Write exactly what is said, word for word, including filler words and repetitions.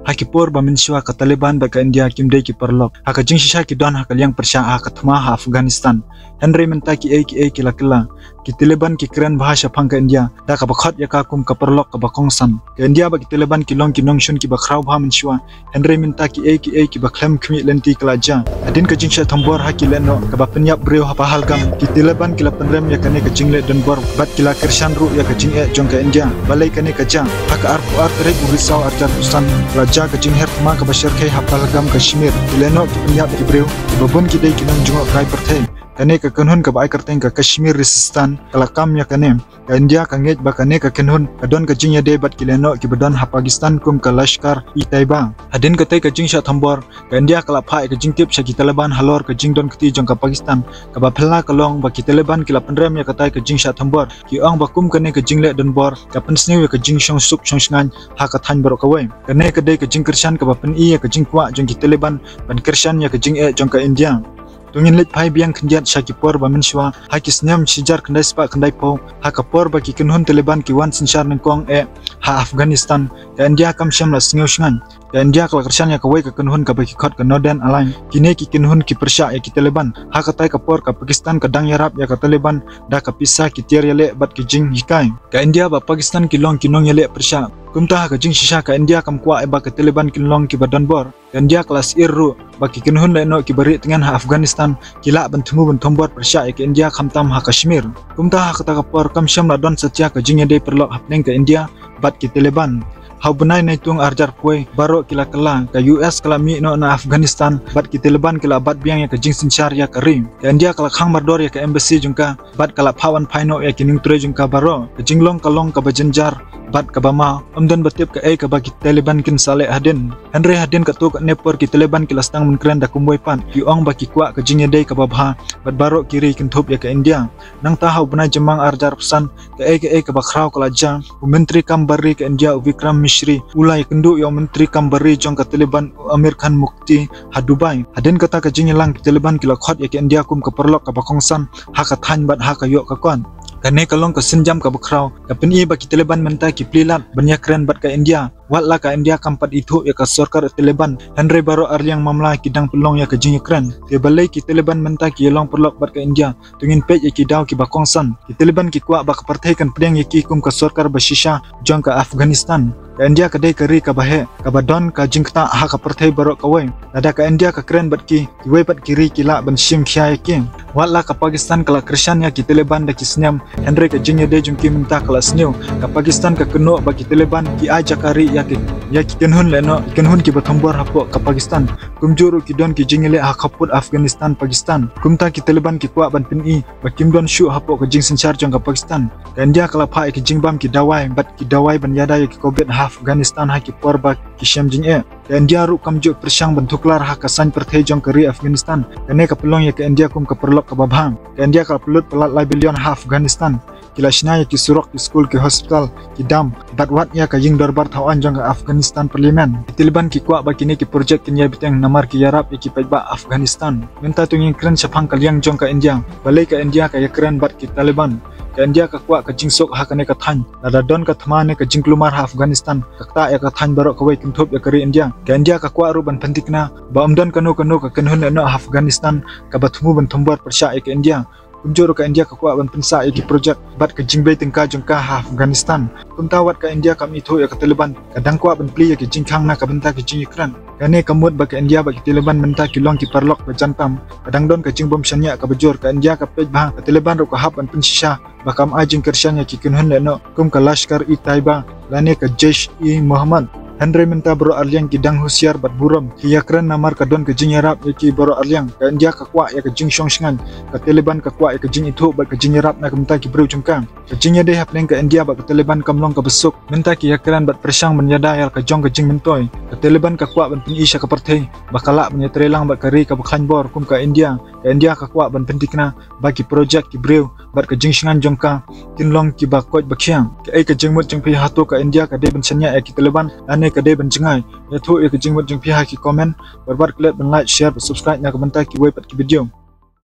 Ha ki por ba mynshuwa ka Taliban bad ka India kim dei ki paralok. Ha ka jingshisha ki don ha ka liang pyrshah ha ka thma ha Afghanistan. Hynrei mynta kiei kiei ki la kylla. Ki Taliban ki kren bha shaphang ka India da kaba khot ïa ka kum ka paralok kaba kongsan. Ka India bad ki Taliban ki long ki nongshun kiba khraw bha mynshuwa. Hynrei mynta kiei kiei kiba khlem khmih lynti ki la jia. Hadien ka jingshah thombor ha ki lehnoh kaba pynïap briew ha Pahalgam, ki Taliban ki la pynrem ïa kane ka jingleh donbor bad ki la kyrshan ruh ïa ka jingeh jong ka India. Balei kane ka jia? Ha ka arphew ar tarik u Risaw arhajar arphew san la jia ka jingher thma kaba shyrkhei ha Pahalgam, Kashmir. Ki lehnoh ki pynïap ki briew, kiba bun ki dei ki nongjngoh kai pyrthei. Kane ka kynhun kaba ai kyrteng ka Kashmir Resistance ka la kam ïa kane. Ka India ka ngeit ba kane ka kynhun ka don ka jingïadei bad ki lehnoh kiba don ha Pakistan kum ka Lashkar-e-Taiba. Hadien katei ka jingshah thombor, ka India ka la phah ïa ka jingtip sha ki Taliban halor ka jingdon kti jong ka Pakistan. Kaba phylla ka long ba ki Taliban ki la pynrem ïa katai ka jingshah thombor. Ki ong ba kum kane ka jingleh donbor ka pynsniew ïa ka jingshong suk shong shngaiñ ha ka thaiñ baroh kawei. Kane ka dei ka jingkyrshan kaba pyni ïa ka jingkwah jong ki Taliban ban kyrshan ïa ka jingeh jong ka India. To ngin leit phai biang khyndiat sha ki por ba mynshuwa, ha ki snem shi hajar khyndai spah khyndai phew, ha ka por ba ki kynhun Taliban ki wan synshar nyngkong eh ha Afghanistan, ka India kam shym la sngew shngaiñ. Ka India ka la kyrshan ïa kawei ka kynhun kaba ki khot ka Northern Alliance. Kine ki kynhun ki pyrshah ïa ki Taliban. Ha katai ka por ka Pakistan ka dang ïarap ïa ka Taliban da ka pisa, ki tiar ïaleh bad ki jinghikai. Ka India bad Pakistan ki long ki nongïaleh pyrshah. Kumta ha ka jingshisha ka India kam kwah ïa ba ka Taliban kin long kiba donbor. Ka India ka la syier ruh ba ki kynhun lehnoh kiba rieh tngen ha Afghanistan ki lah ban thmu ban thombor pyrshah ïa ka India, khamtam ha Kashmir. Kumta ha kata ka por kam shym la don satia ka jingïadei paralok hapdeng ka India bad ki Taliban. Ha u bnai Naitung arhajar arphew wei baroh ki la kylla, ka U S ka la mih noh na Afghanistan bad ki Taliban ki la bat biang ïa ka jingsynshar ïa ka ri. Ka India ka la khang mardor ïa ka embassy jong ka bad ka la phah wan phai noh ïa ki nongtrei jong ka baroh. Ka jinglong ka long kaba jynjar bad kaba ma, ym don ba tip kaei kaba ki Taliban kin sa leh hadien. Hynrei hadien katto katne por ki Taliban ki la sdang ban kren da kumwei pat, ki ong ba ki kwah ka jingïadei kaba bha bad baroh ki ri kynthup ïa ka India. Nangta ha u bnai Jymmang arhajar arphew san, kaei kaei kaba khraw ka la jia. U Myntri Kam Bar Ri ka India u Vikram Misri u la ïakynduh ïa u Myntri Kam Bar Ri jong ka Taliban u Amir Khan Muttaqi ha Dubai. Hadien kata ka jingïalang ki Taliban ki la khot ïa ka India kum ka paralok kaba kongsan ha ka thaiñ bad ha ka ïoh ka kot. Kane ka long ka sienjam kaba khraw, ka pyni ba ki Taliban mynta ki plie lad ban ïakren bad ka India. Wat la ka India kam pat ithuh ïa ka sorkar Taliban, hynrei baroh arliang mamla ki dang pynlong ïa ka jingïakren. Te balei ki Taliban mynta ki ïalong paralok bad ka India? To ngin peit ïa ki daw kiba kongsan. Ki Taliban ki kwah ba ka pyrthei kan pdiang ïa ki kum ka sorkar ba shisha jong ka Afghanistan. Ka India ka dei ka ri kaba heh, kaba don ka jingktah ha ka pyrthei baroh kawei. Lada ka India ka kren bad ki, kiwei pat ki ri ki lah ban shim khia ïa ki. Wat la ka Pakistan ka la kyrshan ïa ki Taliban da ki snem, hynrei ka jingïadei jong ki mynta ka la sniew. Ka Pakistan ka kynnoh ba ki Taliban ki ai jaka rieh ïa ki, ïa ki kynhun lehnoh, ki kynhun kiba thombor hapoh ka Pakistan. Kumjuh ruh ki don ki jingïaleh ha khappud Afghanistan, Pakistan. Kumta ki Taliban ki kwah ban pyni ba kim don shuh hapoh ka jingsynshar jong ka Pakistan. Ka India ka la phah ïa ki jingbam, ki dawai bad ki dawai ban ïada ïa ki covid ha Afghanistan ha ki por ba ki shem jingeh. Ka India ruh kamjuh pyrshang ban tuklar ha ka saiñ pyrthei jong ka ri Afghanistan. Kane ka pynlong ïa ka India kum ka paralok kaba bha. Ka India ka la pynlut palat lai billion ha Afghanistan. Ki la shna ïa ki surok, ki skul, ki hospital, ki dam, bad wat ïa ka ïing dorbar thaw aiñ jong ka Afghanistan Parliament. Ki Taliban ki kwah ba kine ki projek kin ïai bteng namar ki ïarap ïa ki paidbah Afghanistan. Mynta to ngin kren shaphang ka liang jong ka India. Balei ka India ka ïakren bad ki Taliban? Ka India ka kwah ka jingsuk ha kane ka thaiñ. Lada don ka thma ne ka jingkulmar ha Afghanistan, ka ktah ïa ka thaiñ baroh kawei kynthup ïa ka ri India. Ka India ka kwah ruh ban pynthikna ba ym don kano kano ka kynhun lehnoh ha Afghanistan kaba thmu ban thombor pyrshah ïa ka India. Kumjuh ruh ka India ka kwah ban pynsah ïa ki projek bad ka jingbei tyngka jong ka ha Afghanistan. Kumta wat ka India kam ithuh ïa ka Taliban, ka dang kwah ban plie ïa ki jingkhang na ka bynta ki jingïakren. Kane ka mut ba ka India bad ki Taliban mynta ki long ki paralok ba jan tam. Ka dang don ka jingbym shaniah kaba jur. Ka India ka peit ba ka Taliban ruh ka hap ban pynshisha ba kam ai jingkyrshan ïa ki kynhun lehnoh kum ka Lashkar-e-Taiba lane ka Jaish-e-Mohammed. Hynrei mynta baroh arliang ki dang husiar bad burom, ki ïakren namar ka don ka jingïarap ïa ki baroh arliang. Ka India ka kwah ïa ka jingshong shngaiñ, ka Taliban ka kwah ïa ka jingithuh bad ka jingïarap na ka bynta ki briew jong ka. Ka jingïadei hapdeng ka India bad ka Taliban kam long kaba suk. Mynta ki ïakren bad pyrshang ban ïada ïa la ka jong ka jingmyntoi. Ka Taliban ka kwah ban pyni sha ka pyrthei ba ka lah ban ïatreilang bad ka ri kaba khlaiñ bor kum ka India. Ka India ka kwah ban pynthikna ba ki projek, ki briew bad ka jingshngaiñ jong ka kin long kiba koit ba khiah. Kaei ka jingmut jong phi? Hato ka India ka dei ban shaniah ïa ki Taliban lane ka dei ban jngai? Ïathuh ïa ka jingmut jong phi ha ki comment. Bad wat klet ban like, share bad subscribe na ka bynta kiwei pat ki video.